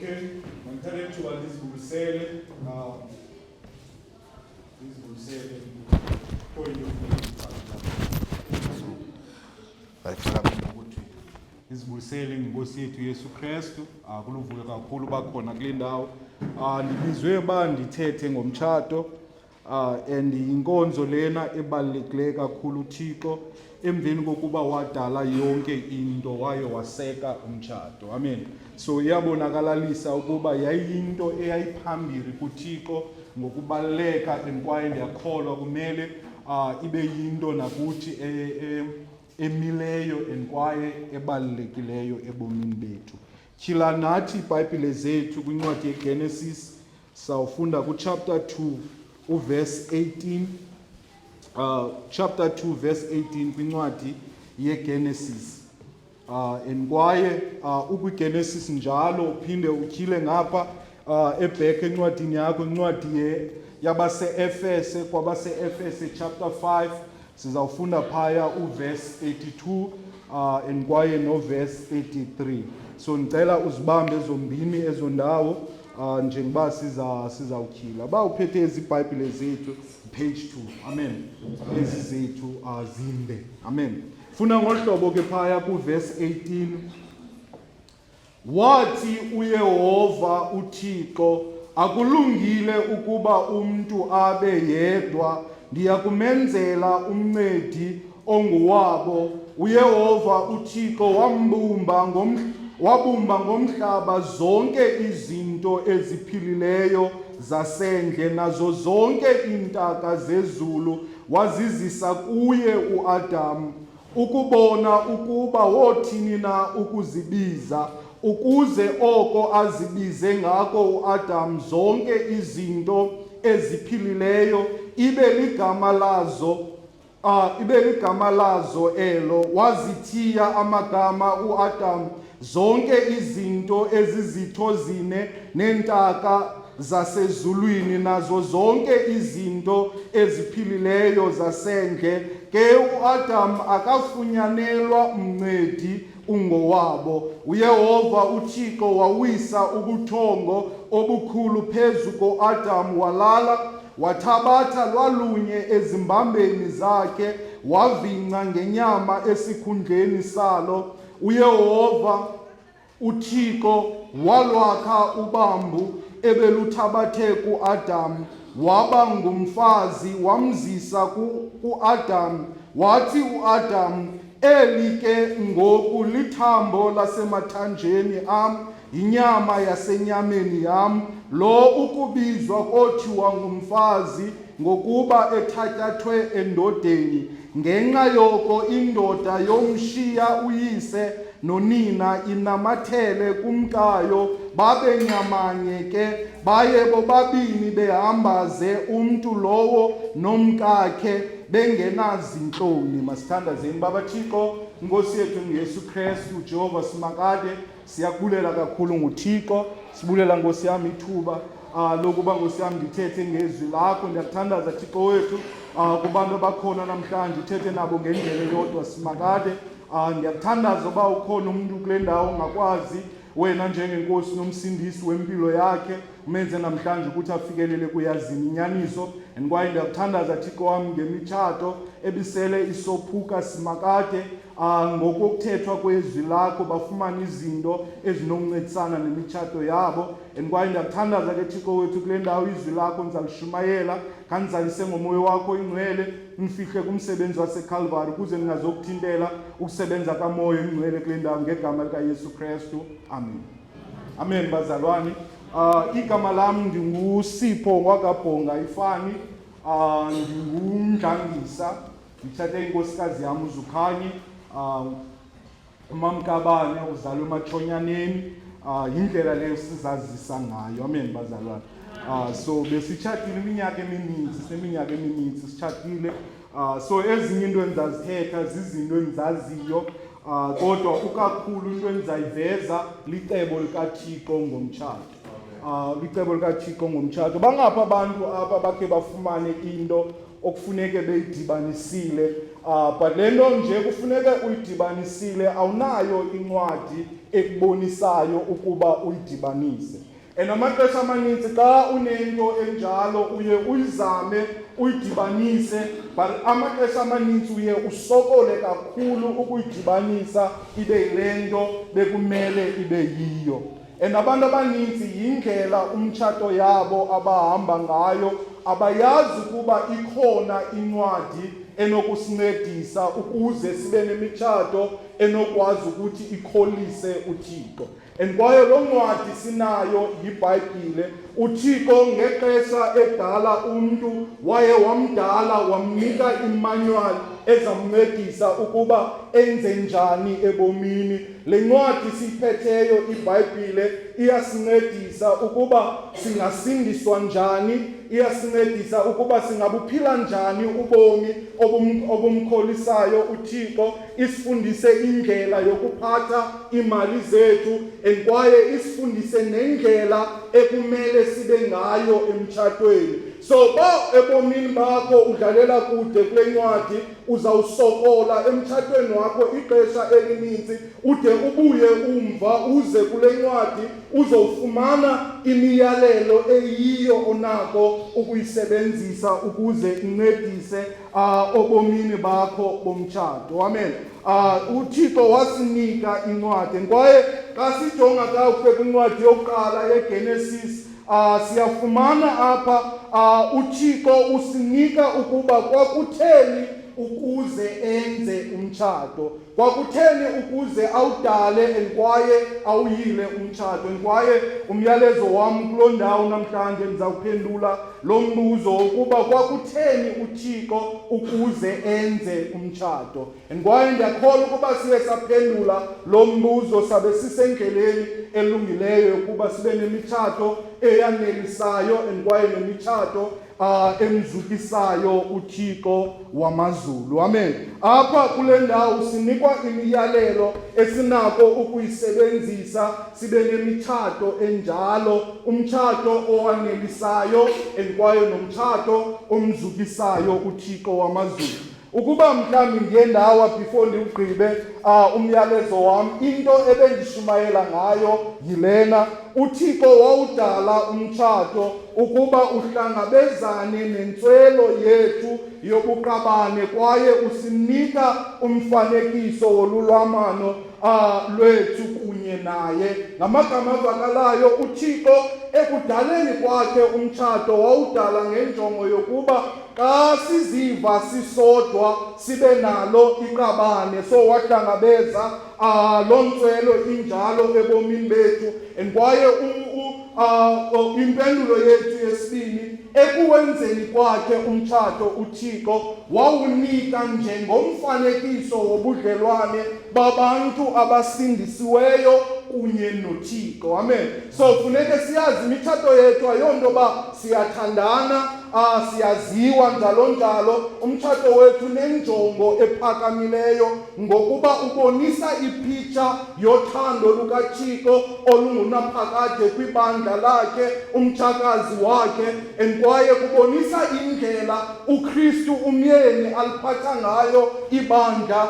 Okay, mandithathe ithuba ndizibulisele, ndizibulisele point of view ukuthi ndizibulisele ngenkosi yethu Yesu Kristu. Kuluvuyo kakhulu uba khona kule ndawo. Ndibizwe uba ndithethe ngomtshato. And yinkonzo lena ebalulekileyo kakhulu. UThixo, emveni kokuba wadala yonke into, waye waseka umtshato. Amen. So iyabonakalalisa ukuba yayiyinto eyayiphambili kuThixo ngokubaluleka, and kwaye ndiyakholwa kumele ibe yinto nakuthi emileyo and kwaye ebalulekileyo ebomini bethu. Tyhila nathi iBhayibhile zethu kwincwadi yeGenesis. Sawufunda kuchapter 2 uverse 18, chapter 2 verse 18 kwincwadi yeGenesis. And kwaye ukwiGenesis njalo uphinde utyhile ngapha ebhek encwadini yakho, incwadi yabaseEfese, kwabaseEfese chapter 5, sizawufunda phaya uverse 32 and kwaye noverse 33. So ndicela uzibambe zombini ezo ndawo njengoba sizawutyhila. Uba uphethe ezi Bhayibhile zethu, page 2. Amen. Ezi zethu zinde. Amen. Funa ngolu hlobo ke phaya kuverse 18. Wathi uYehova uThixo, "Akulungile ukuba umntu abe yedwa, ndiya kumenzela umncedi onguwabo." UYehova uThixo wambumba ngom wabumba ngomhlaba zonke izinto eziphilileyo zasendle nazo zonke iintaka zezulu, wazizisa kuye uAdam ukubona ukuba wothini na ukuzibiza, ukuze oko azibize ngako uAdam zonke izinto eziphilileyo ibe ligama lazo, ibe ligama lazo elo. Wazithiya amagama uAdam zonke izinto ezizitho zine neentaka zasezulwini nazo zonke izinto eziphilileyo zasendle. Ke uAdam akafunyanelwa mncedi ungowabo. UYehova uThixo wawisa ubuthongo obukhulu phezu koAdam, walala. Wathabatha lwalunye ezimbambeni zakhe, wavingca ngenyama esikhundleni salo. UYehova uThixo walwakha ubambu ebeluthabathe kuAdam, waba ngumfazi, wamzisa kuAdam. Wathi uAdam, "Eli ke ngoku lithambo lasemathanjeni am, yinyama yasenyameni yam. Lo ukubizwa kothiwa ngumfazi, ngokuba ethatyathwe endodeni. Ngenxa yoko indoda yomshiya uyise nonina, inamathele kumkayo, babe nyamanye ke. Baye bobabini behamba ze umntu lowo nomkakhe bengenazintloni." Masithandazeni. Baba Thixo, Nkosi yethu ngeYesu Kristu, Jehova Simakade, siyakubulela kakhulu nguThixo. Sibulela, Nkosi yam, ithuba lokuba, Nkosi yam, ndithethe ngezwi lakho. Ndiyakuthandaza, Thixo wethu, kubantu abakhona namhlanje, uthethe nabo ngendlela eyodwa, Simakade. Ndiyakuthandaza uba ukhona umntu kule ndawo ongakwazi wena njengenkosi nomsindisi wempilo yakhe, umenze namhlanje ukuthi afikelele kuyazini inyaniso. And kwaye ndiyakuthandaza, Thixo wam, ngemitshato ebisele isophuka, Simakade, ngokokuthethwa kwezwi lakho bafumane izinto ezinokuncedisana nemitshato yabo. And kwaye ndiyakuthandaza ke, Thixo wethu, kule ndawo izwi lakho ndizalishumayela, khandizalise ngomoya wakho ingcwele, ndifihle kumsebenzi waseKalvari ukuze ndingazokuthintela ukusebenza kamoya ingcwele kule ndawo, ngegama likaYesu Kristu, amen. Amen, bazalwane. Igama lam ndinguSipho wakabhonga ifani. Ndingumdlangisa, ndithathe inkosikazi yam uZukhanye. UMamkabane uzalwe ematshonyaneni. Yindlela leyo sizazisa ngayo. Amen, bazalwane. So besitshatile iminyaka emininzi, sineminyaka emininzi sitshatile. So ezinye into endizazithetha zizinto endizaziyo, kodwa ukakhulu into endizayiveza licebo likaThixo ngomtshato. Licebo likaThixo ngomtshato. Bangapha abantu apha bakhe bafumane into okufuneke beyidibanisile, but le nto nje kufuneke uyidibanisile, awunayo incwadi ekubonisayo ukuba uyidibanise. And amaxesha amaninzi xa unento enjalo uye uyizame uyidibanise, but amaxesha amaninzi uye usokole kakhulu ukuyidibanisa ibe yile nto bekumele ibe yiyo. And abantu abaninzi yindlela umtshato yabo abahamba ngayo, abayazi ukuba ikhona incwadi enokusincedisa ukuze sibe nemitshato enokwazi ukuthi ikholise uThixo. And kwaye loo ncwadi sinayo yiBhayibhile. UThixo ngexesha edala umntu waye wamdala wamnika imanual ezamncedisa ukuba enze njani ebomini. Le ncwadi siyiphetheyo iBhayibhile iyasincedisa ukuba singasindiswa njani, iyasincedisa ukuba singabuphila njani ubomi obumkholisayo uThixo, isifundise indlela yokuphatha iimali zethu and kwaye isifundise nendlela ekumele sibe ngayo emtshatweni. So ba ebomini bakho udlalela kude kule ncwadi, uzawusokola emtshatweni wakho ixesha elininzi ude ubuye umva uze kule ncwadi uzofumana imiyalelo eyiyo onako ukuyisebenzisa ukuze incedise obomini bakho bomtshato. Amen. UThixo wasinika incwadi, kwaye xa sijonga kakuhle kwincwadi yokuqala yeGenesis, siyafumana apha uThixo usinika ukuba kwakutheni ukuze enze umtshato, kwakutheni ukuze awudale and kwaye awuyile umtshato. And kwaye umyalezo wam kuloo ndawo namhlanje ndizawuphendula lo mbuzo wokuba kwakutheni uThixo ukuze enze umtshato. And kwaye ndiyakholwa ukuba siye saphendula lo mbuzo sabe sisendleleni elungileyo yokuba sibe nemitshato eyanelisayo and kwaye nemitshato emzukisayo uThixo wamazulu. Amen. Apha kule ndawo sinikwa imiyalelo esinako ukuyisebenzisa sibe nemitshato enjalo, umtshato owanelisayo and kwaye nomtshato omzukisayo uThixo wamazulu. Ukuba mhlawumbi ndiye ndawa before ndiwugqibe umyalezo wam, into ebendishumayela ngayo yilena: uThixo wawudala umtshato ukuba uhlangabezane nentswelo yethu yobuqabane, kwaye usinika umfanekiso wolulwamano lwethu kunye naye. Ngamagama avakalayo, uThixo ekudaleni kwakhe umtshato wawudala ngenjongo yokuba xa siziva sisodwa sibe nalo iqabane. So wahlangabeza loo ntswelo injalo ebomini bethu. And kwaye impendulo yethu yesibini, ekuwenzeni kwakhe umtshato uThixo wawunika njengomfanekiso wobudlelwane babantu abasindisiweyo kunye noThixo. Amen. So funeke siyazi imitshato yethu ayonto ba siyathandana, siyaziwa njalo njalo. Umtshato wethu nenjongo ephakamileyo ngokuba ubonisa ipicture yothando lukaThixo olungunaphakade kwibandla lakhe, umtshakazi wakhe, and kwaye kubonisa indlela uKristu umyeni aliphatha ngayo ibandla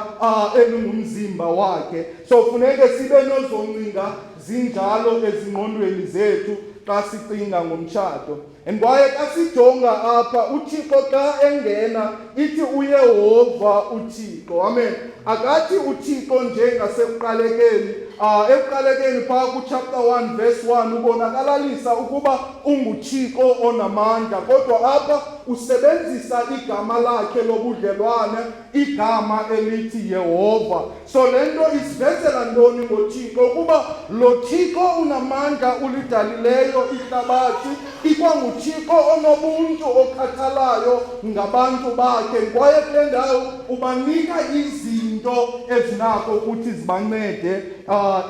elingumzimba wakhe. So funeke sibe nozoncinga zinjalo ezingqondweni zethu xa sicinga ngomtshato. And kwaye xa sijonga apha, uThixo xa engena ithi uYehova uThixo. Amen. Akathi uThixo njengasekuqalekeni. Ekuqalekeni phaa kuchapter 1 verse 1 ubonakalalisa ukuba unguThixo onamandla, kodwa apha usebenzisa igama lakhe lobudlelwane, igama elithi Yehova. So le nto isivezela ntoni ngoThixo? Ukuba lo Thixo unamandla ulidalileyo ihlabathi ikwanguThixo onobuntu okhathalayo ngabantu bakhe, kwaye kule ndawo ubanika izinto ezinako ukuthi zibancede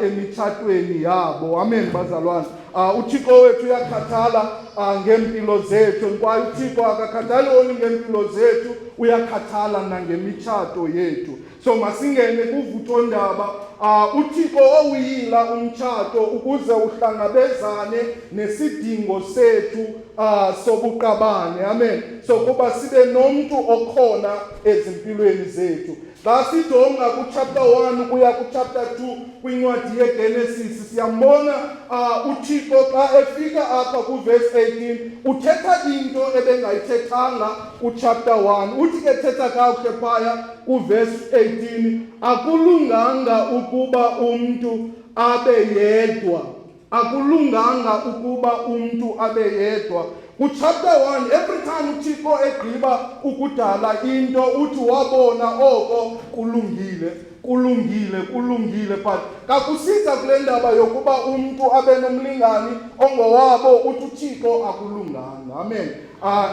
emitshatweni yabo. Amen, bazalwane. UThixo wethu uyakhathala ngeempilo zethu, kwaye uThixo akakhathali only ngeempilo zethu, uyakhathala nangemitshato yethu. So masingene kuvuthondaba. UThixo owuyila umtshato ukuze uhlangabezane nesidingo sethu sobuqabane. Amen. So kuba sibe nomntu okhona ezimpilweni zethu. Xa sijonga kuchapter 1 ukuya kuchapter 2 kwincwadi yeGenesis, siyambona uThixo xa efika apha kuvesi 18 uthetha into ebengayithethanga kuchapter 1. Uthi ke thetha kakuhle phaya kuvesi 18, akulunganga ukuba umntu abe yedwa. Akulunganga ukuba umntu abe yedwa. Kuchapter 1, every time uThixo egqiba ukudala into uthi wabona oko kulungile, kulungile, kulungile. But kakusiza kule ndaba yokuba umntu abe nomlingani ongowabo, uthi uThixo akulunganga. Amen.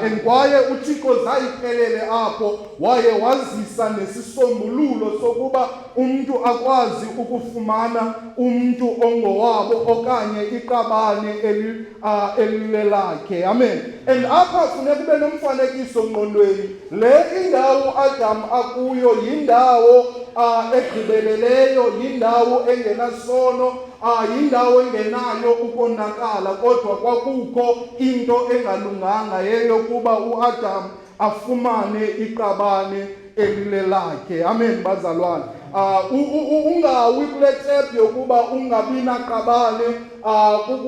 And kwaye uThixo zayiphelele apho, waye wazisa nesisombululo sokuba umntu akwazi ukufumana umntu ongowabo okanye iqabane elilelakhe. Amen. And apha funeka ube nomfanekiso ngqondweni. Le indawo Adam akuyo yindawo egqibeleleyo, yindawo engenasono, yindawo engenayo ukonakala, kodwa kwakukho into engalunganga yeyokuba uAdam afumane iqabane elilelakhe. Amen bazalwane. Ungawi kule trap yokuba ungabi naqabane,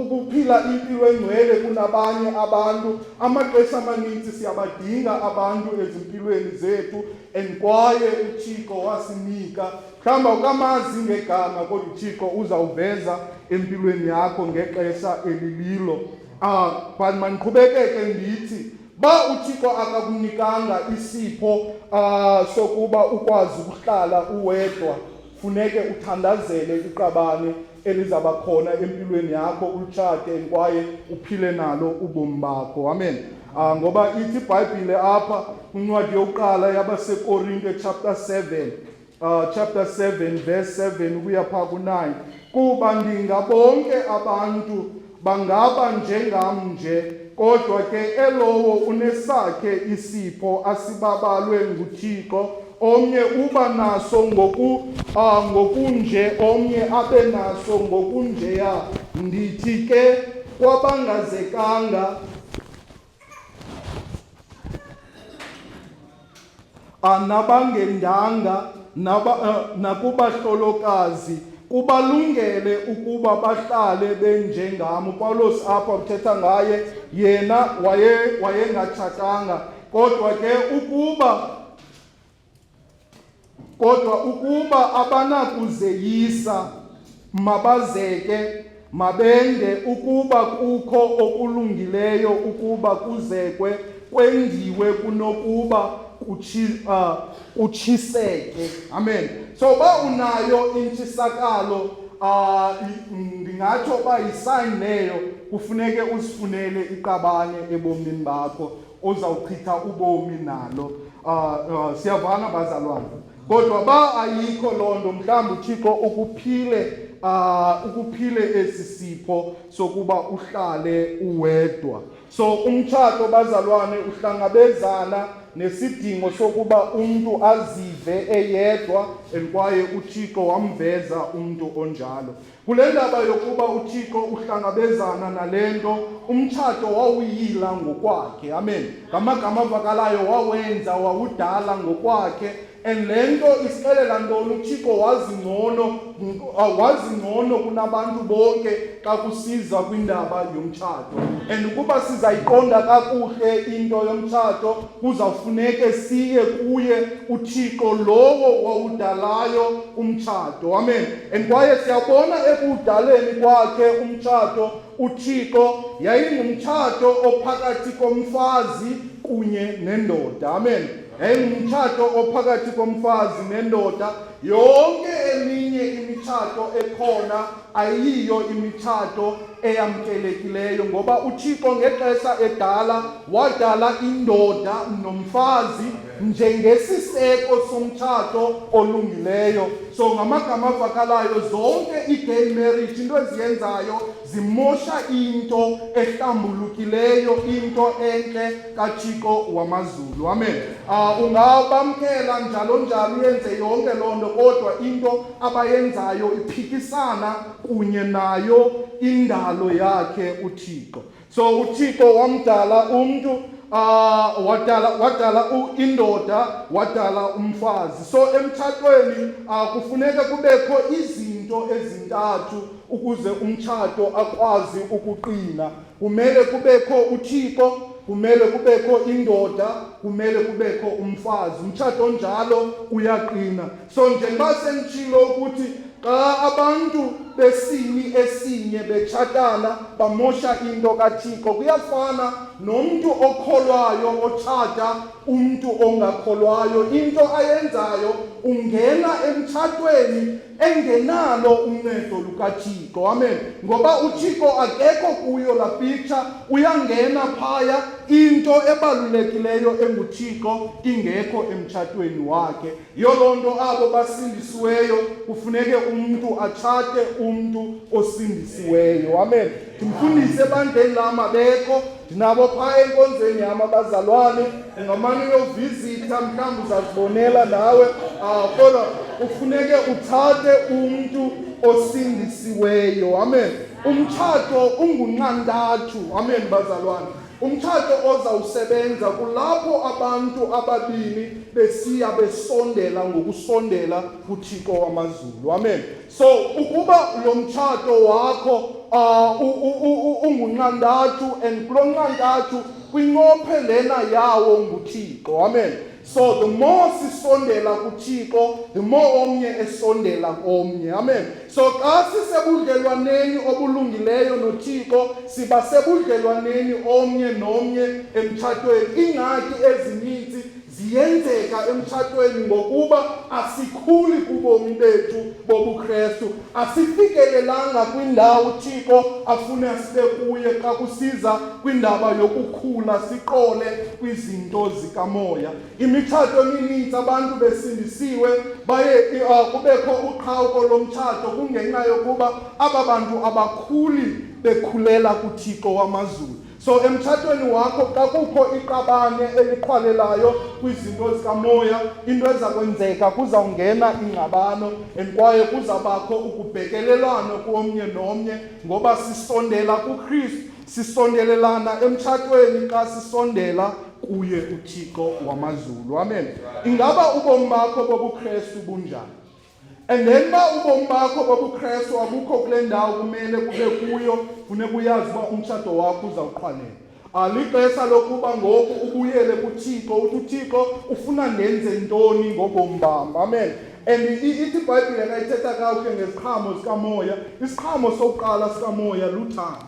kuphila impilo engcwele kunabanye abantu. Amaxesha amaninzi siyabadinga abantu ezimpilweni zethu, and kwaye uThixo wasinika. Mhlawumbi awukamazi ngegama, kodwa uThixo uzawuveza empilweni yakho ngexesha elililo. But mandiqhubekeke ndithi, ba uThixo akakunikanga isipho sokuba ukwazi ukuhlala uwedwa, funeke uthandazele iqabane elizaba khona empilweni yakho, ulitshate kwaye uphile nalo ubomi bakho. Amen. Ngoba ithi iBhayibhile apha kwincwadi yokuqala yabaseKorinte chapter 7, chapter 7 verse 7 ukuya phaa ku-9, kuba ndinga bonke abantu bangaba njengam nje, kodwa ke elowo unesakhe isipho asibabalwe nguThixo. Omnye uba naso ngokunje, omnye abe naso ngokunjeya. Ndithi ke kwabangazekanga nabangendanga nakubahlolokazi, kubalungele ukuba bahlale benjengam. uPawulos apha uthetha ngaye, yena wayengatshatanga, kodwa ke ukuba abanakuzeyisa, mabazeke, mabende, ukuba kukho okulungileyo ukuba kuzekwe, kwendiwe, kunokuba kutshiseke. Amen. So ba unayo intshisakalo, ndingatsho uba yisign leyo, kufuneke uzifunele iqabane ebomini bakho ozawuchitha ubomi nalo. Siyavana bazalwane. Kodwa ba ayikho loo nto, mhlawumbi uThixo ukuphile esi sipho sokuba uhlale uwedwa. So umtshato bazalwane uhlangabezana nesidingo sokuba umntu azive eyedwa, and kwaye uThixo wamveza umntu onjalo. Kule ndaba yokuba uThixo uhlangabezana nale nto, umtshato wawuyila ngokwakhe. Amen. Ngamagama avakalayo, wawenza, wawudala ngokwakhe. And le nto isixelela ntoni? UThixo wazi ngcono kunabantu bonke xa kusiza kwindaba yomtshato. And ukuba sizayiqonda kakuhle into yomtshato, kuzawufuneke siye kuye uThixo lowo wawudalayo umtshato. Amen. And kwaye siyabona ekuwudaleni kwakhe umtshato uThixo, yayingumtshato ophakathi komfazi kunye nendoda. Amen. Yayingumtshato ophakathi komfazi nendoda. Yonke eminye imitshato ekhona ayiyo imitshato eyamkelekileyo, ngoba uThixo ngexesha edala wadala indoda nomfazi njengesiseko somtshato olungileyo. So ngamagama avakalayo, zonke i-gay marriage, into eziyenzayo zimosha into ehlambulukileyo, into entle kaThixo wamazulu. Amen. Ungabamkela njalo njalo, uyenze yonke loo nto, kodwa into abayenzayo iphikisana kunye nayo indalo yakhe uThixo. So uThixo wamdala umntu wadala indoda, wadala umfazi. So emtshatweni kufuneka kubekho izinto ezintathu ukuze umtshato akwazi ukuqina. Kumele kubekho uThixo, kumele kubekho indoda, kumele kubekho umfazi. Umtshato onjalo uyaqina. So njengoba senditshilo ukuthi xa abantu besini esinye betshatana bamosha into kaThixo, kuyafana nomntu okholwayo otshata umntu ongakholwayo. Into ayenzayo, ungena emtshatweni engenalo uncedo lukaThixo. Amen. Ngoba uThixo akekho kuyo la picture, uyangena phaya, into ebalulekileyo enguThixo ingekho emtshatweni wakhe. Yiyo loo nto abo basindisiweyo kufuneke umntu atshate umntu osindisiweyo. Amen. Ndimfundise ebandleni lam, abekho, ndinabo phaa enkonzweni yam abazalwane, ungamane uyovizitha, mhlawumbi uzazibonela nawe. Kodwa kufuneke utshate umntu osindisiweyo. Amen. Umtshato ungunxantathu. Amen, bazalwane. Umtshato ozawusebenza kulapho abantu ababini besiya besondela ngokusondela kuThixo wamazulu. Amen. So ukuba lo mtshato wakho ungunxantathu, and kulo nxantathu kwincophe lena yawo nguThixo. Amen. So the more sisondela kuThixo, the more omnye esondela komnye. Amen. So xa sisebudlelwaneni obulungileyo noThixo, siba sebudlelwaneni omnye nomnye emtshatweni. Iingxaki ezininzi ziyenzeka emtshatweni ngokuba asikhuli kubomi bethu bobuKrestu, asifikelelanga kwindawo uThixo afuna sibe kuye xa kusiza kwindaba yokukhula siqole kwizinto zikamoya. Imitshato emininzi abantu besindisiwe baye kubekho uqhawuko lomtshato kungenxa yokuba aba bantu abakhuli bekhulela kuThixo wamazulu. So emtshatweni wakho xa kukho iqabane eliqhwalelayo kwizinto zikamoya, into eza kwenzeka kuzawungena ingxabano and kwaye kuzawubakho ukubhekelelwano komnye nomnye, ngoba sisondela kuKristu, sisondelelana emtshatweni xa sisondela kuye uThixo wamazulu. Amen. Ingaba ubomi bakho bobuKristu bunjani? And then uba ubomi bakho bobuKristu abukho kule ndawo kumele kube kuyo, funeka uyazi uba umtshato wakho uzawuqhwalela. Alixesha lokuba ngoku ubuyele kuThixo, uthi uThixo ufuna ndenze ntoni ngobomi bam. Amen. And ithi iBhayibhile xa ithetha kakuhle ngeziqhamo zikamoya, isiqhamo sokuqala sikamoya luthando.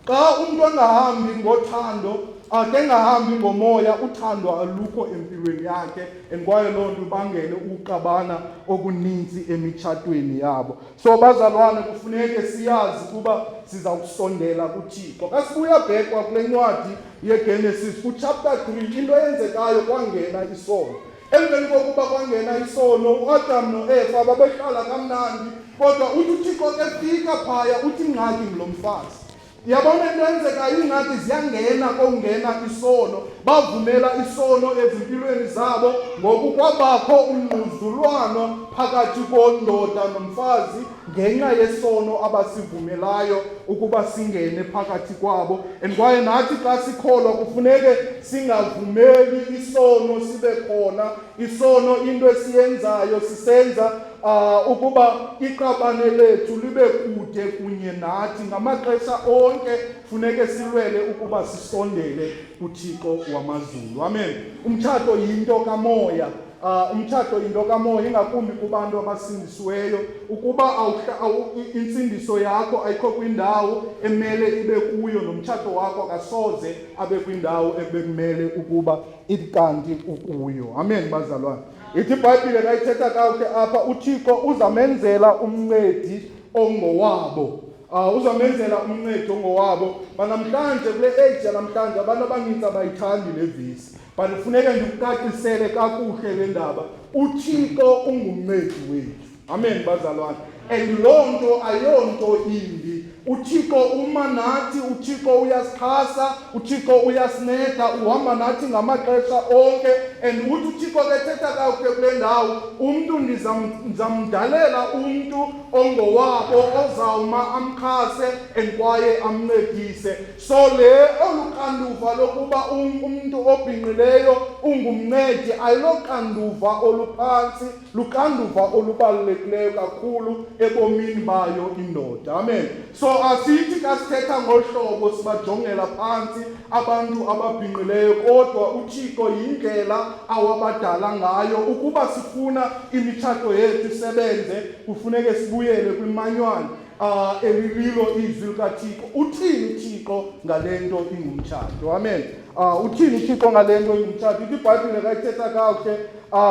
Xa umntu angahambi ngothando, akengahambi ngomoya, uthando alukho empilweni yakhe, and kwaye loo nto ibangele ukuxabana okuninzi emitshatweni yabo. So bazalwane, kufuneke siyazi ukuba siza kusondela kuThixo. Xa sibuya bhekwa kule ncwadi yeGenesis kuchapter 3, into eyenzekayo kwangena isono. Emveni kokuba kwangena isono, uAdam noEva babehlala kamnandi, kodwa uthi uThixo ke fika phaya, uthi ingxaki ngulo mfazi. Yabona into eyenzekayo, iingxaki ziyangena kongena isono. Bavumela isono ezimpilweni zabo, ngoku kwabakho ungquzulwano phakathi kondoda nomfazi ngenxa yesono abasivumelayo ukuba singene phakathi kwabo. And kwaye nathi xa sikholwa kufuneke singavumeli isono sibe khona. Isono into esiyenzayo sisenza ukuba iqabane lethu libe kude kunye nathi. Ngamaxesha onke funeke silwele ukuba sisondele kuThixo wamazulu. Amen. Umtshato yinto kamoya. Umtshato yinto kamoya, ingakumbi kubantu abasindisiweyo. Ukuba intsindiso yakho ayikho kwindawo emele ibe kuyo, nomtshato wakho akasoze abe kwindawo ebekumele ukuba ikanti ukuyo. Amen, bazalwane. Ithi iBhayibhile xa ithetha kakuhle apha, uThixo uzamenzela umncedi ongowabo. Uzamenzela umncedi ongowabo. Banamhlanje kule age yanamhlanje abantu abanintsi abayithandi le vesi. But kufuneka ndikucacisele kakuhle le ndaba. uThixo ungumncedi wethu. Amen, bazalwane. And loo nto ayonto imbi. UThixo uma nathi, uThixo uyasixhasa, uThixo uyasinceda, uhamba nathi ngamaxesha onke. And uthi uThixo ke thetha kakuhle kule ndawo, umntu ndizamdalela umntu ongowabo ozawuma amxhase and kwaye amncedise. So le olu xanduva lokuba umntu obhinqileyo ungumncedi ayiloxanduva oluphantsi, luxanduva olubalulekileyo kakhulu ebomini bayo indoda. Amen. So asithi xa sithetha ngolu hlobo sibajongela phantsi abantu ababhinqileyo, kodwa uThixo yindlela awabadala ngayo. Ukuba sifuna imitshato yethu isebenze, kufuneke sibuyele kwimanual elililo izwi likaThixo. Uthini uThixo ngale nto ingumtshato? Amen. Uthini uThixo ngale nto ingumtshato? Ithi iBhayibhile kayithetha kakuhle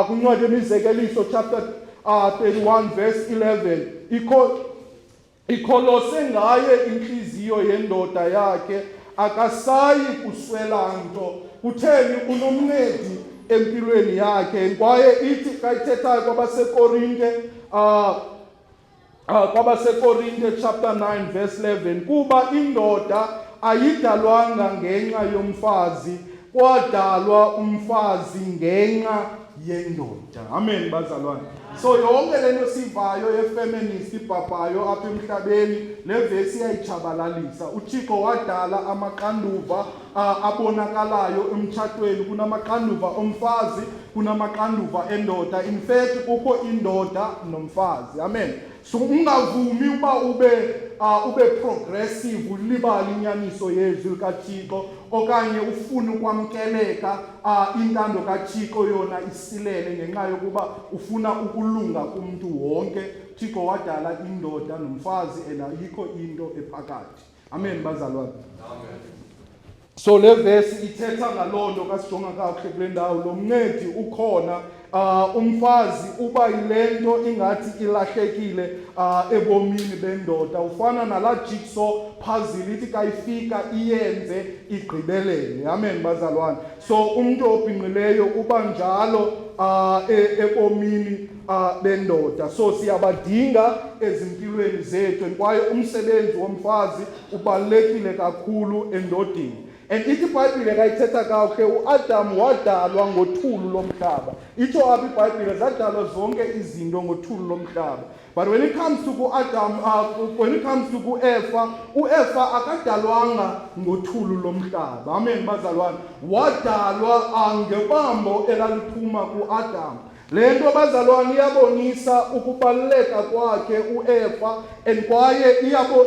kwincwadi yemizekeliso chapter 31 verse 11, ikho ikholose ngaye intliziyo yendoda yakhe, akasayi kuswela nto. Kutheni? Unomncedi empilweni yakhe. Kwaye ithi xa ithethayo kwabaseKorinte chapter 9 verse 11, kuba indoda ayidalwanga ngenxa yomfazi, kwadalwa umfazi ngenxa yendoda. Amen bazalwane. So yonke le nto sivayo yefeminist ibhabhayo apha emhlabeni, le vesi iyayitshabalalisa. UThixo wadala amaxanduva abonakalayo emtshatweni. Kunamaxanduva omfazi, kunamaxanduva endoda. In fact, kukho indoda nomfazi. Amen. So ungavumi uba ube progressive ulibale inyaniso yezwi likaThixo, okanye ufune ukwamkeleka, intando kaThixo yona isilele ngenxa yokuba ufuna ukulunga kumntu wonke. Thixo wadala indoda nomfazi and ayikho into ephakathi. Amen bazalwane. Amen. So le vesi ithetha ngaloo nto. Kasijonga kakuhle kule ndawo, lo mncedi ukhona. Umfazi uba yile nto ingathi ilahlekile ebomini bendoda, ufana nalaa jigsaw puzzle, ithi kayifika iyenze igqibelele. Amen bazalwane. So umntu obhinqileyo uba njalo ebomini bendoda. So siyabadinga ezimpilweni zethu, kwaye umsebenzi womfazi ubalulekile kakhulu endodeni. And ithi iBhayibhile kayithetha kakuhle, uAdam wadalwa ngothulu lomhlaba. Itsho apha iBhayibhile, zadalwa zonke izinto ngothulu lomhlaba, but when it comes to ku-Adam, when it comes to ku-Efa, uEfa akadalwanga ngothulu lomhlaba. Amen bazalwane. Wadalwa ngebambo elaliphuma ku-Adam. Le nto bazalwane iyabonisa ukubaluleka kwakhe uEfa, and kwaye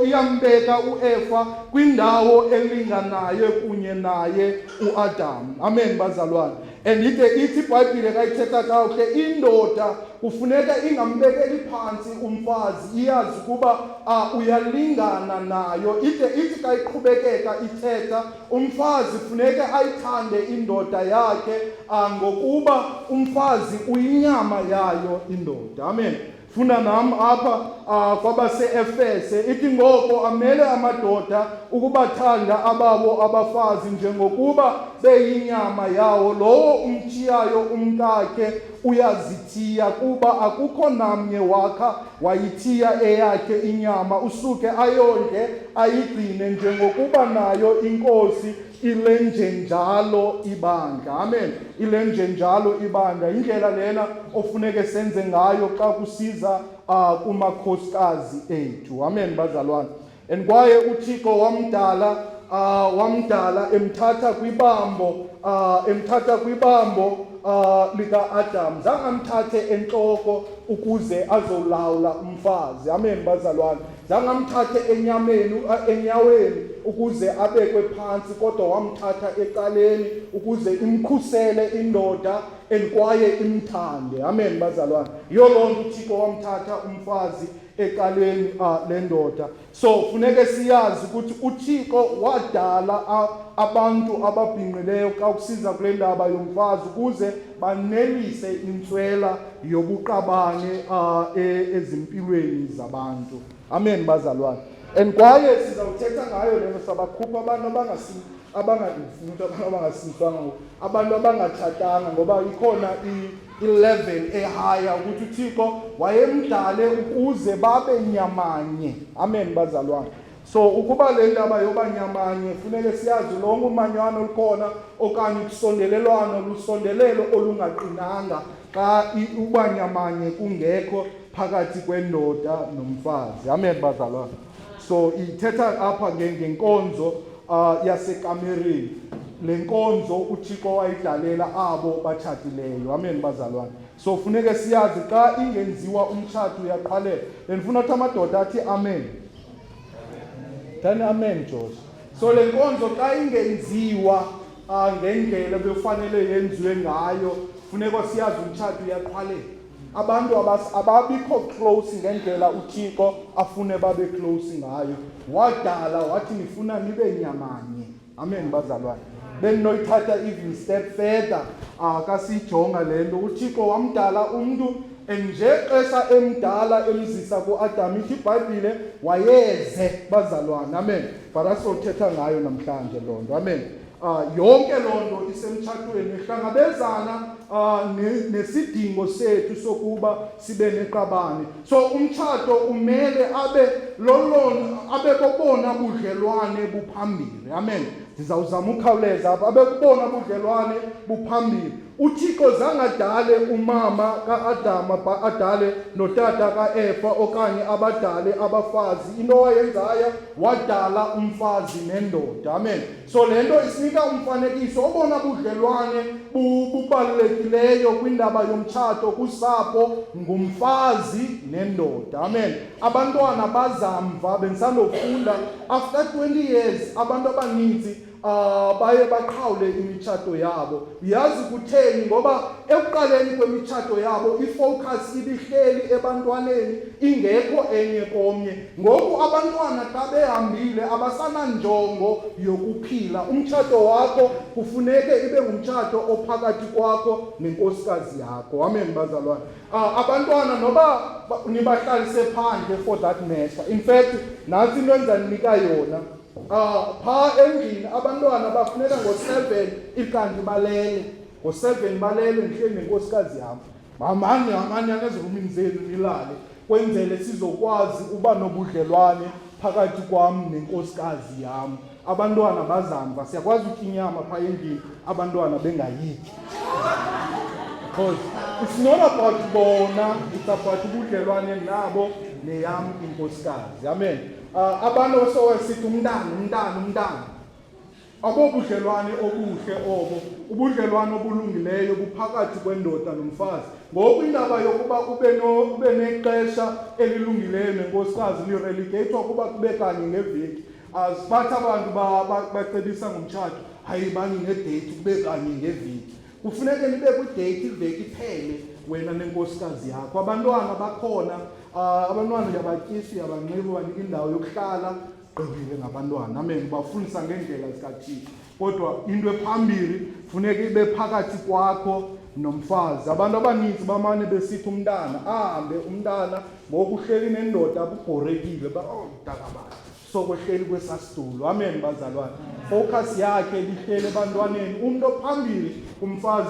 iyambeka uEfa kwindawo elinganayo kunye naye uAdam. Amen bazalwane. And ide ithi iBhayibhile kayithetha kakuhle, indoda kufuneka ingambekeli phantsi umfazi, iyazi ukuba uyalingana nayo. Ide ithi xa iqhubekeka ithetha, umfazi funeka ayithande indoda yakhe, ngokuba umfazi uyinyama yayo indoda. Amen. Funda nam apha kwabase-Efese, ithi ngoko amele amadoda ukubathanda ababo abafazi njengokuba beyinyama yawo. Lowo umthiyayo umkakhe uyazithiya, kuba akukho namnye wakha wayithiya eyakhe inyama, usuke ayondle ayigcine, njengokuba nayo iNkosi ilenjenjalo ibandla. Amen. Ilenjenjalo ibandla. Indlela lena ofuneke senze ngayo xa kusiza kumakhosikazi ethu. Amen bazalwane. And kwaye uThixo wamdala emthatha kwibambo lika-Adam. Zange amthathe entloko ukuze azolawula umfazi. Amen bazalwane. Zange amthathe enyameni, enyaweni ukuze abekwe phantsi, kodwa wamthatha ecaleni ukuze imkhusele indoda and kwaye imthande. Amen bazalwane. Yiyo loo nto uThixo wamthatha umfazi ecaleni lendoda. So funeke siyazi ukuthi uThixo wadala abantu ababhinqileyo xa kusiza kule ndaba yomfazi ukuze banelise intswela yobuqabane ezimpilweni zabantu. Amen bazalwane. And kwaye sizawuthetha ngayo le nto, sabakhupha abantu abangafuni abantu abangasindiswanga ngoku, abantu abangatshatanga, ngoba ikhona i-level ehigher ukuthi uThixo wayemdale ukuze babe nyamanye. Amen bazalwane. So ukuba le ndaba yoba nyamanye, funeke siyazi lonke umanyano olukhona okanye ukusondelelwano lusondelelo olungaqinanga xa uba nyamanye kungekho phakathi kwendoda nomfazi. Amen bazalwane. So ithetha apha ngenkonzo yasekamereni. Le nkonzo uThixo wayidalela abo batshatileyo. Amen bazalwane. So funeke siyazi xa ingenziwa umtshato uyaqhalela. Bendifuna ukuthi amadoda athi amen. Thani amen George. So le nkonzo xa ingenziwa ngendlela bekufanele yenziwe ngayo, funeka siyazi umtshato uyaqhwalela. Abantu ababikho close ngendlela uThixo afune babe close ngayo. Wadala wathi nifuna nibe nyamanye. Amen bazalwane. Bendinoyithatha even step further kasijonga le nto. UThixo wamdala umntu and nje xesha emdala emzisa kuAdam, ithi iBhayibhile wayeze bazalwane. Amen. But asizothetha ngayo namhlanje loo nto. Amen. Yonke loo nto isemtshatweni ihlangabezana nesidingo sethu sokuba sibe neqabane. So umtshato umele abe lolona, abe bobona budlelwane buphambili. Amen. Ndizawuzama ukhawuleza apha. Abe kubona budlelwane buphambili. UThixo zangadale umama kaAdam adale notata kaEfa okanye abadale abafazi. Into wayenzayo, wadala umfazi nendoda. Amen. So le nto isinika umfanekiso obona budlelwane bubalulekileyo kwindaba yomtshato kusapho ngumfazi nendoda. Amen. Abantwana bazamva, bendisandofunda after 20 years abantu abaninzi baye baqhawule imitshato yabo. Yazi kutheni? Ngoba ekuqaleni kwemitshato yabo ifocus ibihleli ebantwaneni, ingekho enye komnye. Ngoku abantwana xa behambile abasananjongo yokuphila. Umtshato wakho kufuneke ibe ngumtshato ophakathi kwakho nenkosikazi yakho. Amen bazalwane. Abantwana noba nibahlalise phandle for that matter. In fact, nantsi into endizanika yona. Phaa endlini abantwana bafuneka ngo-7 ikanti balele. Ngo-7 balele, ndihleli nenkosikazi yam. Hamani, hamani ezirumini zenu nilale, kwenzele sizokwazi uba nobudlelwane phakathi kwam nenkosikazi yam. Abantwana bazamva, siyakwazi utya inyama phaa endlini abantwana bengayityi. Because it's not about bona, it's about ubudlelwane nabo neyam inkosikazi. Amen. Abantu osowesithi umntana, umntana, umntana. Abobudlelwane obuhle obo, ubudlelwane obulungileyo buphakathi kwendoda nomfazi. Ngoku indaba yokuba ube nexesha elilungileyo nenkosikazi lirelegeyithwa kuba kube kanye ngeveki. Bathi abantu bacebisa ngomtshato, hayi bani nedate kube kanye ngeveki. Kufuneke nibe kwidate iveki iphele wena nenkosikazi yakho. Abantwana bakhona, abantwana uyabatyisa, uyabanxiba, ubanika indawo yokuhlala, gqibile ngabantwana. Amen. Ubafundisa ngeendlela zikaThixo. Kodwa into ephambili funeka ibe phakathi kwakho nomfazi. Abantu abaninzi bamane besithi umntana ahambe, umntana ngoku uhleli nendoda kubhorekile, ba oh mntakabani sokwehleli kwesasitulo. Amen bazalwane. Focus yakhe lihlele ebantwaneni. Umuntu ophambili kumfazi,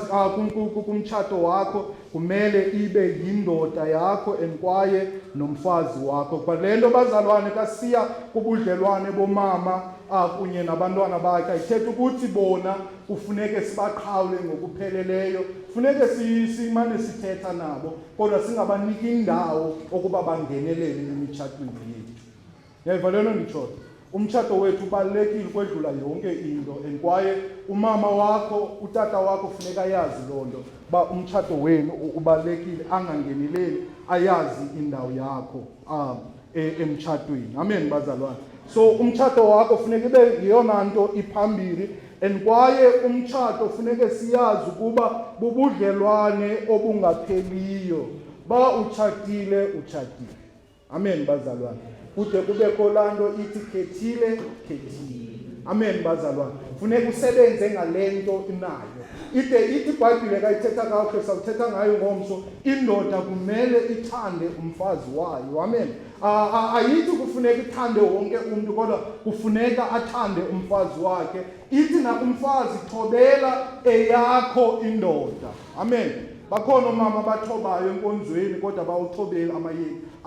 kumtshato wakho kumele ibe yindoda yakho and kwaye nomfazi wakho. But le nto bazalwane kasiya kubudlelwane bomama kunye nabantwana bakhe ayithetha ukuthi bona kufuneke sibaqhawule ngokupheleleyo. Funeke simane sithetha nabo, kodwa singabaniki indawo okuba bangenelele emitshatweni yethu. Yayiva le nto nditshoyo? Umtshato wethu ubalulekile ukwedlula yonke into, and kwaye umama wakho, utata wakho funeka ayazi loo nto uba umtshato wenu ubalulekile, angangeneleli, ayazi indawo yakho emtshatweni. Amen bazalwane. So umtshato wakho funeka ibe yeyona nto iphambili, and kwaye umtshato funeke siyazi ukuba bubudlelwane obungapheliyo. Ba utshatile, utshatile. Amen bazalwane. Kude kubekho laa nto ithi khethile, khethile. Amen bazalwane. Funeka usebenze ngale nto inayo. Ide ithi iBhayibhile kayithetha kakuhle, sawuthetha ngayo ngomso, indoda kumele ithande umfazi wayo. Amen. Ayithi kufuneka ithande wonke umntu, kodwa kufuneka athande umfazi wakhe. Ithi nakumfazi, thobela eyakho indoda. Amen. Bakhona oomama abathobayo enkonzweni kodwa bawuthobeli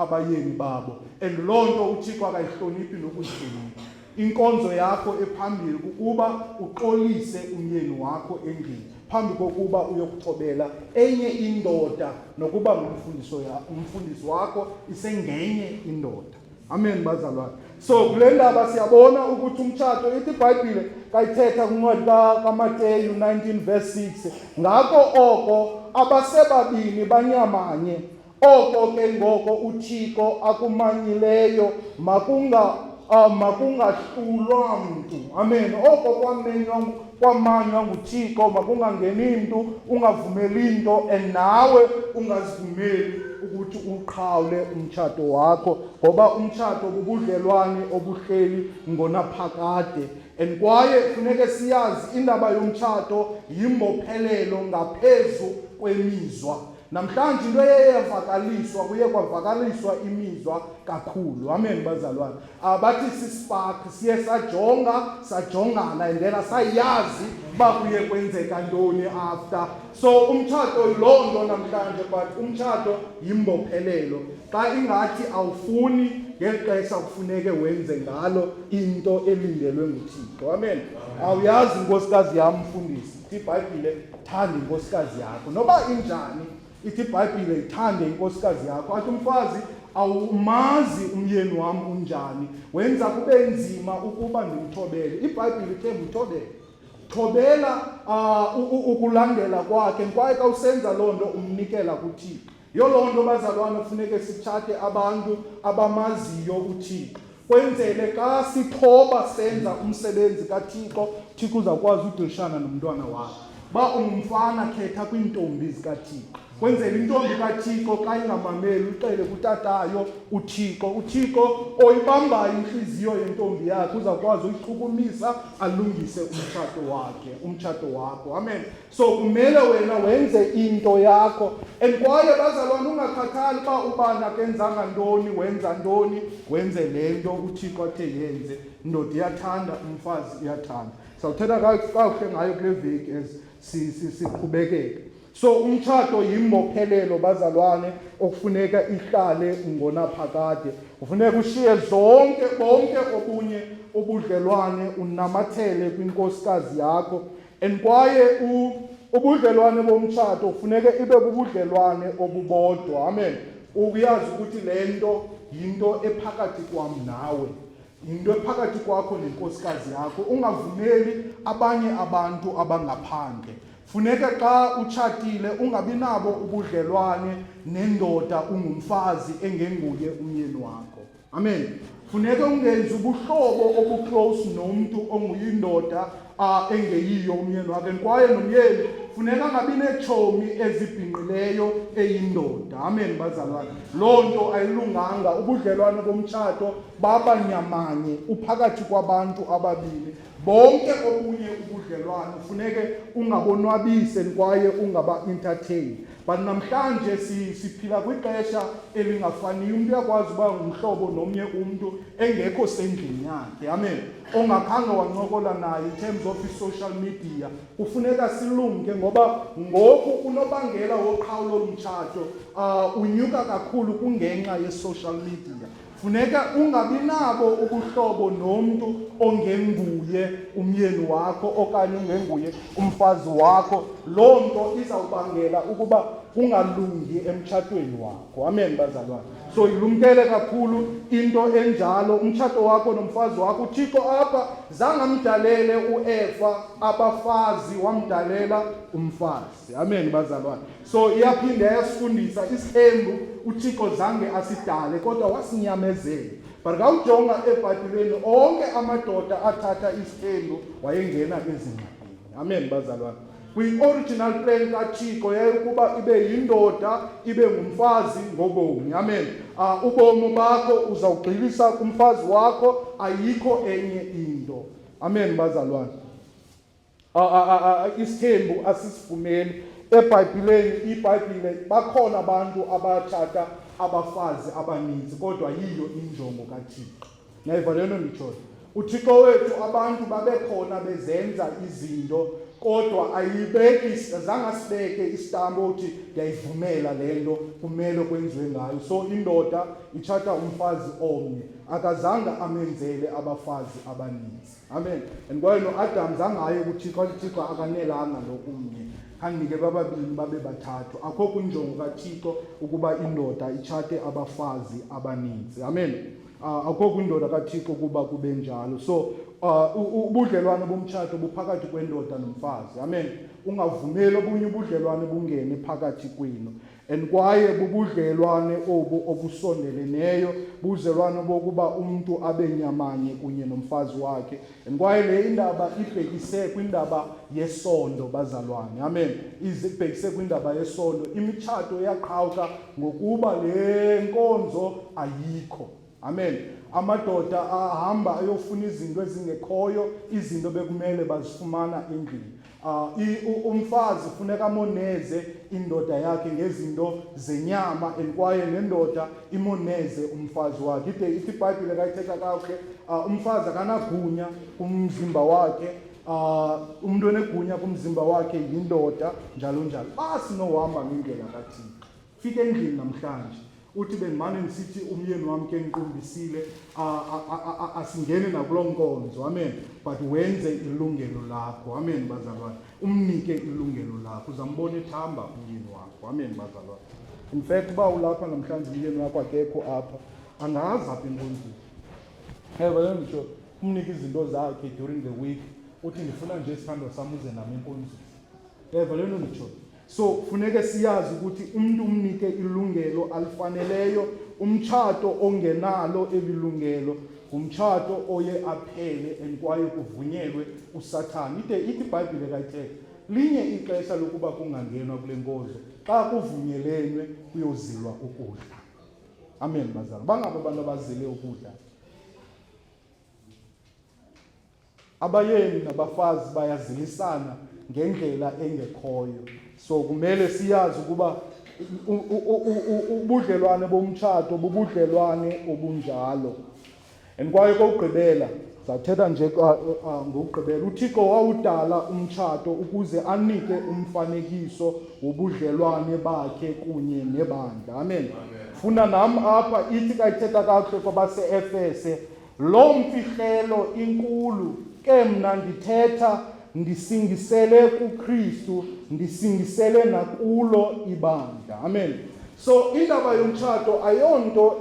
abayeni babo, and loo nto uThixo akayihloniphi nokuyihlonipha. Inkonzo yakho ephambili kukuba uxolise umyeni wakho endlini phambi kokuba uyokuthobela enye indoda, nokuba ngumfundisi wakho, isengenye indoda. Amen, bazalwane. So kule ndaba siyabona ukuthi umtshato, ithi iBhayibhile kayithetha kwincwadi kaMateyu 19 verse 6, ngako oko abasebabini banyamanye, oko ke ngoko uThixo akumanyileyo makungahlulwa mntu. Amen. Oko kwamenywa, kwamanywa nguThixo, makungangeni mntu, ungavumeli nto, and nawe ungazivumeli ukuthi uqhawule umtshato wakho, ngoba umtshato bubudlelwane obuhleli ngonaphakade. And kwaye funeke siyazi indaba yomtshato yimbophelelo ngaphezu kwemizwa. Namhlanje into eyeyavakaliswa, kuye kwavakaliswa imizwa kakhulu. Amen, bazalwane. Abathi sispark, siye sajonga, sajongana, and then asayazi uba kuye kwenzeka ntoni after. So umtshato yiloo nto namhlanje, but umtshato yimbophelelo. Xa ingathi awufuni ngeli xesha kufuneke wenze ngalo into elindelwe nguThixo. Amen. Awuyazi inkosikazi yam, mfundisi, ithi iBhayibhile thanda inkosikazi yakho noba injani. Ithi iBhayibhile ithande inkosikazi yakho. Athi umfazi, awumazi umyeni wam unjani, wenza kube nzima ukuba ndimthobele. IBhayibhile ithe mthobele, thobela ukulandela kwakhe, kwaye xa usenza loo nto umnikela kuThixo. Yiyo loo nto, bazalwane, kufuneke sitshate abantu abamaziyo uThixo, kwenzele xa sithoba senza umsebenzi kaThixo, uThixo uzawukwazi udilishana nomntwana wakhe. Uba ungumfana, khetha kwiintombi zikaThixo, kwenzela intombi kaThixo xa ingamameli uxele kutatayo uThixo. UThixo oyibambayo intliziyo yentombi yakhe uzawukwazi uyichukumisa, alungise umtshato wakhe, umtshato wakho. Amen. So kumele wena wenze into yakho, and kwaye, bazalwane, ungakhathali uba ubani akenzanga ntoni, wenza ntoni, wenze le nto uThixo athe yenze. Indoda iyathanda, umfazi iyathanda. Sawuthetha kakuhle ngayo kule veki as siqhubekeke. So umtshato yimbophelelo, bazalwane, okufuneka ihlale ngonaphakade. Kufuneka ushiye zonke, bonke obunye ubudlelwane, unamathele kwinkosikazi yakho. And kwaye ubudlelwane bomtshato kufuneka ibe bubudlelwane obubodwa. Amen. Uyazi ukuthi le nto yinto ephakathi kwam nawe, yinto ephakathi kwakho nenkosikazi yakho, ungavumeli abanye abantu abangaphandle. Funeka xa utshatile ungabi nabo ubudlelwane nendoda ungumfazi engenguye umyeni wakho. Amen. Funeka ungenzi ubuhlobo obuclose nomntu onguyindoda engeyiyo umyeni wakhe, kwaye nomyeni funeka angabi neetshomi ezibhinqileyo eyindoda. Amen, bazalwane. Loo nto ayilunganga. Ubudlelwane bomtshato baba nyamanye, uphakathi kwabantu ababini. Bonke obunye ubudlelwane ufuneke ungabonwabise kwaye ungaba-entertain. But namhlanje siphila kwixesha elingafaniyo. Umntu uyakwazi uba ngumhlobo nomnye umntu engekho sendlini yakhe. Amen. Ongakhange wancokola naye in terms of i-social media. Kufuneka silumke, ngoba ngoku unobangela woqhawulo lomtshato unyuka kakhulu kungenxa ye-social media. Funeka ungabi nabo ubuhlobo nomntu ongenguye umyeni wakho okanye ungenguye umfazi wakho. Loo nto izawubangela ukuba kungalungi emtshatweni wakho. Amen, bazalwane. So ilumkele kakhulu into enjalo, umtshato wakho nomfazi wakho. UThixo apha zange amdalele uEfa abafazi, wamdalela umfazi. Amen, bazalwane. So iyaphinda yasifundisa, isithembu uThixo zange asidale kodwa wasinyamezela. But kawujonga eBhayibhileni, onke amadoda athatha isithembu wayengena ezingxakini. Amen, bazalwane. Kwi-original plan kaThixo yayikuba ibe yindoda, ibe ngumfazi ngobomi. Amen. Ubomi bakho uzawugxilisa kumfazi wakho, ayikho enye into. Amen, bazalwane. Isithembu asisivumeli eBhayibhileni. IBhayibhile, bakhona abantu abatshata abafazi abaninzi, kodwa yiyo injongo kaThixo. Nayiva le nto nditshoyo? UThixo wethu abantu babekhona bezenza izinto kodwa ayibeki zange asibeke isitambo uthi ndiyayivumela le nto kumele kwenziwe ngayo. So indoda itshata umfazi omnye, akazange amenzele abafazi abaninzi. Amen. And kwaye noAdam zange aye kuThixo athi Thixo akanelanga lo umnye, khandinike bababini babe bathathu. Akho kwinjongo kaThixo ukuba indoda itshate abafazi abaninzi. Amen. Akukho kwindoda kaThixo ukuba kube njalo. So ubudlelwane bomtshato buphakathi kwendoda nomfazi. Amen. Ungavumeli obunye ubudlelwane bungene phakathi kwenu. And kwaye bubudlelwane obu obusondeleneyo, budlelwane bokuba umntu abe nyamanye kunye nomfazi wakhe. And kwaye le indaba ibhekise kwindaba yesondo, bazalwane. Amen. Ibhekise kwindaba yesondo. Imitshato iyaqhawuka ngokuba le nkonzo ayikho. Amen. Amadoda ahamba ayofuna izinto ezingekhoyo, izinto bekumele bazifumana endlini. Umfazi funeka amoneze indoda yakhe ngezinto zenyama, and kwaye nendoda imoneze umfazi wakhe. Ide ithi iBhayibhile kayithetha kakuhle, umfazi akanagunya kumzimba wakhe, umntu onegunya kumzimba wakhe yindoda, njalo njalo. Xa sinohamba ngendlela kaThixo, fika endlini namhlanje uthi bendimane ndisithi umyeni wam ke ndiqumbisile, asingene nakuloo nkonzo. Amen. But wenze ilungelo lakho. Amen, bazalwane. Umnike ilungelo lakho, uzambona ethamba umyeni wakho. Amen, bazalwane. In fact, uba ulapha namhlanje umyeni wakho akekho apha, angazi apha enkonzweni. Ewe, le nditsho, umnike izinto zakhe during the week, uthi ndifuna nje isithandwa sam uze nam enkonzweni. Eva le nto nditsho. So funeke siyazi ukuthi umntu umnike ilungelo alifaneleyo. Umtshato ongenalo eli lungelo ngumtshato oye aphele and kwaye kuvunyelwe uSathana. Ide ithi iBhayibhile kayithetha linye ixesha lokuba kungangenwa kule nkonzo xa kuvunyelenwe kuyozilwa ukudla. Amen, bazalwane. Bangabo abantu abazile ukudla. Abayeni nabafazi bayazilisana ngendlela engekhoyo. So kumele siyazi ukuba ubudlelwane bomtshato bubudlelwane obunjalo. And kwaye kokugqibela, zathetha nje ngokugqibela, uThixo wawudala umtshato ukuze anike umfanekiso wobudlelwane bakhe kunye nebandla. Amen. Funa nam apha ithi kayithetha kakuhle kwabase-Efese, Loo mfihlelo inkulu, ke mna ndithetha ndisingisele kuKristu, ndisingisele nakulo ibandla. Amen. So indaba yomtshato ayonto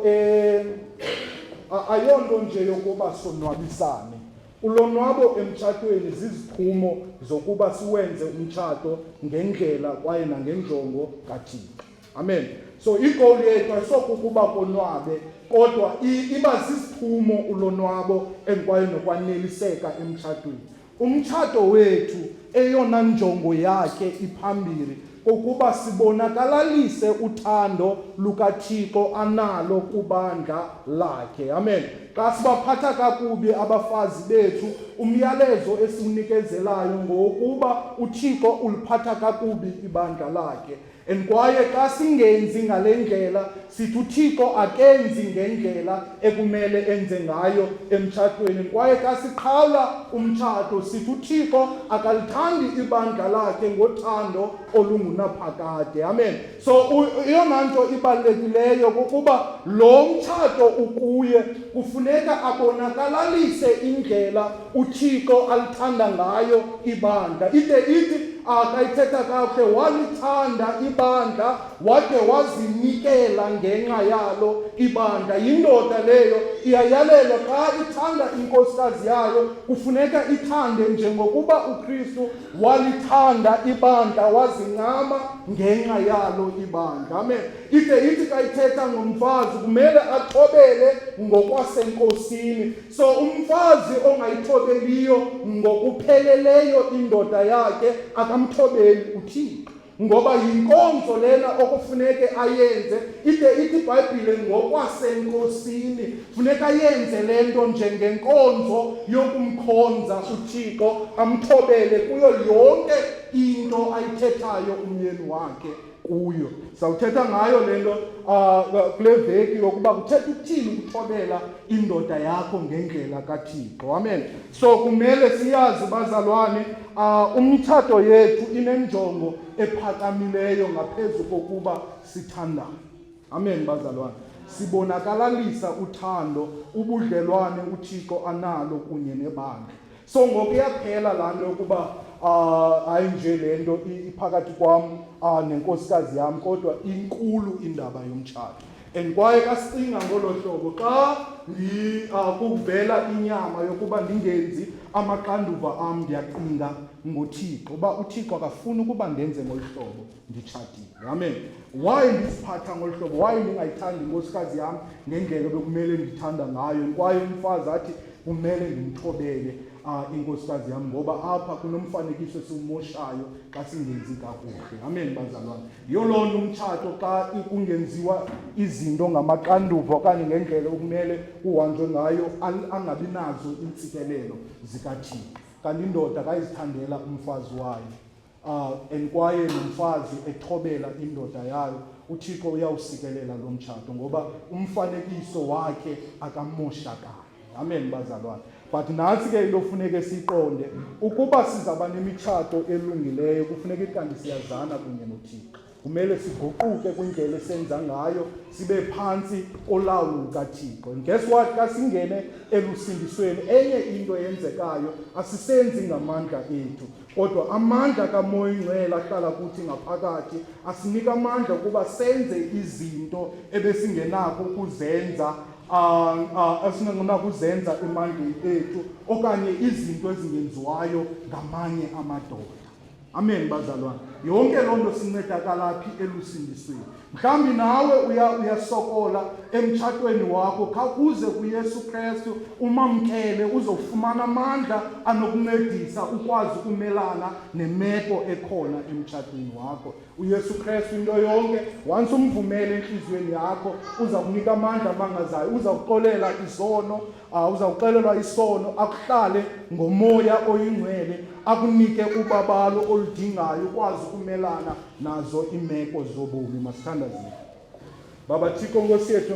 ayonto nje yokuba sonwabisane. Ulonwabo emtshatweni ziziphumo zokuba siwenze umtshato ngendlela kwaye nangenjongo kaThixo. Amen. So igoal yethu ayisokukuba konwabe, kodwa iba ziziphumo ulonwabo enkwaye nokwaneliseka emtshatweni. Umtshato wethu eyona njongo yakhe iphambili kukuba sibonakalalise uthando lukaThixo analo kubandla lakhe. Amen. Xa sibaphatha kakubi abafazi bethu, umyalezo esiwunikezelayo ngowokuba uThixo uliphatha kakubi ibandla lakhe. And kwaye xa singenzi ngale ndlela, sithi uThixo akenzi ngendlela ekumele enze ngayo emtshatweni. Kwaye xa siqhawula umtshato, sithi uThixo akalithandi ibandla lakhe ngothando olungunaphakade. Amen. So eyona nto ibalulekileyo kukuba lo mtshato ukuye kufuneka abonakalalise indlela uThixo alithanda ngayo ibandla. Ide ithi akayithetha kakuhle, walithanda ibandla wade wazinikela ngenxa yalo ibandla. Yindoda leyo iyayalelwa xa ithanda inkosikazi yayo, kufuneka ithande njengokuba uKristu walithanda ibandla wazincama ngenxa yalo ibandla. Amen. Ide ithi xa ithetha ngomfazi kumele athobele ngokwasenkosini. So umfazi ongayithobeliyo ngokupheleleyo indoda yakhe akamthobeli uThixo, ngoba yinkonzo lena okufuneke ayenze. Ide ithi iBhayibhile ngokwasenkosini funeka ayenze le nto njengenkonzo yokumkhonza uThixo, amthobele kuyo yonke into ayithethayo umyeni wakhe. Kuyo sawuthetha ngayo le nto kule veki yokuba kuthetha ukuthini ukuthobela indoda yakho ngendlela kaThixo. Amen. So kumele siyazi, bazalwane, umtshato yethu inenjongo ephakamileyo ngaphezu kokuba sithandane. Amen, bazalwane. Sibonakalalisa uthando, ubudlelwane uThixo analo kunye nebandla. So ngoku iyaphela laa nto yokuba hayi nje le nto iphakathi kwam nenkosikazi yam, kodwa inkulu indaba yomtshato. And kwaye xa sicinga ngolo hlobo, xa kuvela inyama yokuba ndingenzi amaxanduva am, ndiyacinga ngoThixo uba uThixo akafuni ukuba ndenze ngolu hlobo nditshatile. Amen. Why ndiziphatha ngolu hlobo? Why ndingayithandi inkosikazi yam ngendlela ebekumele ndithanda ngayo? Kwaye umfazi athi kumele ndimthobele inkosikazi yam, ngoba apha kunomfanekiso esiwumoshayo xa singenzi kakuhle. Amen, bazalwane. Yiyo loo nto umtshato xa kungenziwa izinto ngamaxanduva okanye ngendlela okumele kuhanjwe ngayo, angabi nazo iintsikelelo zikaThixo. Kanti indoda kayizithandela umfazi wayo and kwaye nomfazi ethobela indoda yayo, uThixo uyawusikelela lo mtshato, ngoba umfanekiso wakhe akamoshakali. Amen, bazalwane. But nantsi ke into funeke siyiqonde: ukuba sizawuba nemitshato elungileyo, kufuneka ikanti siyazana kunye noThixo. Kumele siguquke kwindlela esenza ngayo, sibe phantsi kolawulo lukaThixo. And guess what? Xa singene elusindisweni, enye into eyenzekayo, asisenzi ngamandla ethu, kodwa amandla kaMoya Ingcwele ahlala kuthi ngaphakathi asinika amandla ukuba senze izinto ebesingenako ukuzenza, esingenakuzenza emandleni ethu, okanye izinto ezingenziwayo ngamanye amadoda. Amen, bazalwane. Yonke loo nto sincedakala phi? Elusindisweni. Mhlawumbi nawe uyasokola emtshatweni wakho, khawuze kuYesu Kristu, umamkele, uzofumana amandla anokuncedisa ukwazi ukumelana nemeko ekhona emtshatweni wakho. UYesu Kristu into yonke, once umvumele entliziyweni yakho, uza kunika amandla amangazayo, uza kuxolela izono, uza kuxelelwa isono, akuhlale ngoMoya Oyingcwele, akunike ubabalo oludingayo ukwazi ukumelana nazo iimeko zobomi. Masithandazile. Baba Thixo, Nkosi yethu.